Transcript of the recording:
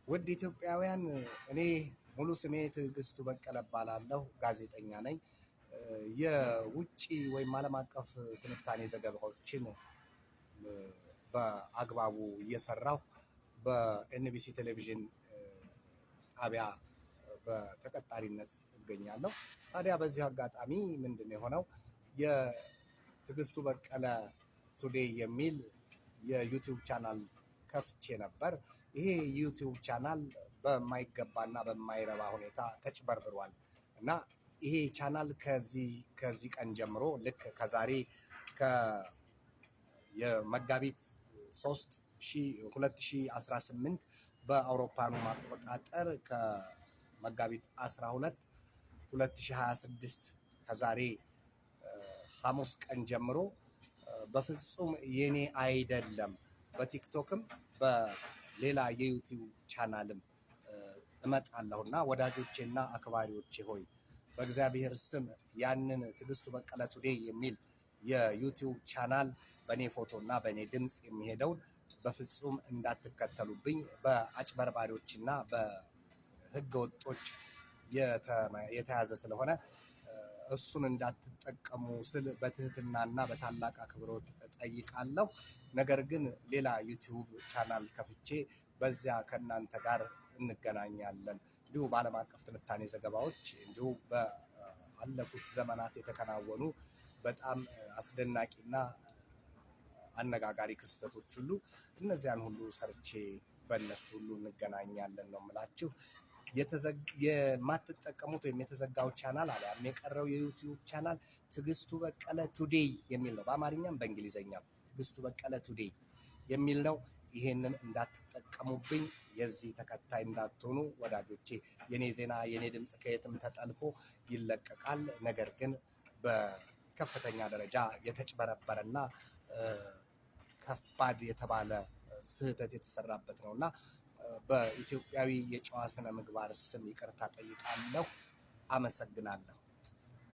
ውድ ኢትዮጵያውያን፣ እኔ ሙሉ ስሜ ትዕግስቱ በቀለ እባላለሁ። ጋዜጠኛ ነኝ። የውጭ ወይም ዓለም አቀፍ ትንታኔ ዘገባዎችን በአግባቡ እየሰራሁ በኤንቢሲ ቴሌቪዥን ጣቢያ በተቀጣሪነት እገኛለሁ። ታዲያ በዚህ አጋጣሚ ምንድን ነው የሆነው? የትዕግስቱ በቀለ Today የሚል የ YouTube channel ከፍቼ ነበር። ይሄ YouTube channel በማይገባና በማይረባ ሁኔታ ተጭበርብሯል እና ይሄ ቻናል ከዚህ ቀን ጀምሮ ልክ ከዛሬ የመጋቢት 3 2018 በአውሮፓኑ አቆጣጠር ከመጋቢት 12 2026 ከዛሬ ሐሙስ ቀን ጀምሮ በፍጹም የኔ አይደለም። በቲክቶክም በሌላ የ YouTube channel ም እመጣለሁና ወዳጆቼና አክባሪዎቼ ሆይ፣ በእግዚአብሔር ስም ያንን ትዕግስቱ በቀለ Today የሚል የ YouTube channel በእኔ ፎቶ እና በእኔ ድምፅ የሚሄደውን በፍጹም እንዳትከተሉብኝ፣ በአጭበርባሪዎችና በሕገ ወጦች የተያዘ ስለሆነ እሱን እንዳትጠቀሙ ስል በትህትናና በታላቅ አክብሮት እጠይቃለሁ። ነገር ግን ሌላ YouTube channel ከፍቼ በዚያ ከእናንተ ጋር እንገናኛለን። እንዲሁ በዓለም አቀፍ ትንታኔ ዘገባዎች፣ እንዲሁ በአለፉት ዘመናት የተከናወኑ በጣም አስደናቂና አነጋጋሪ ክስተቶች ሁሉ፣ እነዚያን ሁሉ ሰርቼ በእነሱ ሁሉ እንገናኛለን ነው የምላችሁ። የማትጠቀሙት ወይም የተዘጋው ቻናል አሊያም የቀረው የ YouTube channel ትዕግስቱ በቀለ Today የሚል ነው። በአማርኛም በእንግሊዝኛም ትዕግስቱ በቀለ Today የሚል ነው። ይሄንን እንዳትጠቀሙብኝ፣ የዚህ ተከታይ እንዳትሆኑ ወዳጆቼ። የኔ ዜና የኔ ድምፅ ከየትም ተጠልፎ ይለቀቃል። ነገር ግን በከፍተኛ ደረጃ የተጭበረበረና ከባድ የተባለ ስህተት የተሰራበት ነው እና በኢትዮጵያዊ የጨዋ ስነ ምግባር ስም ይቅርታ ጠይቃለሁ። አመሰግናለሁ።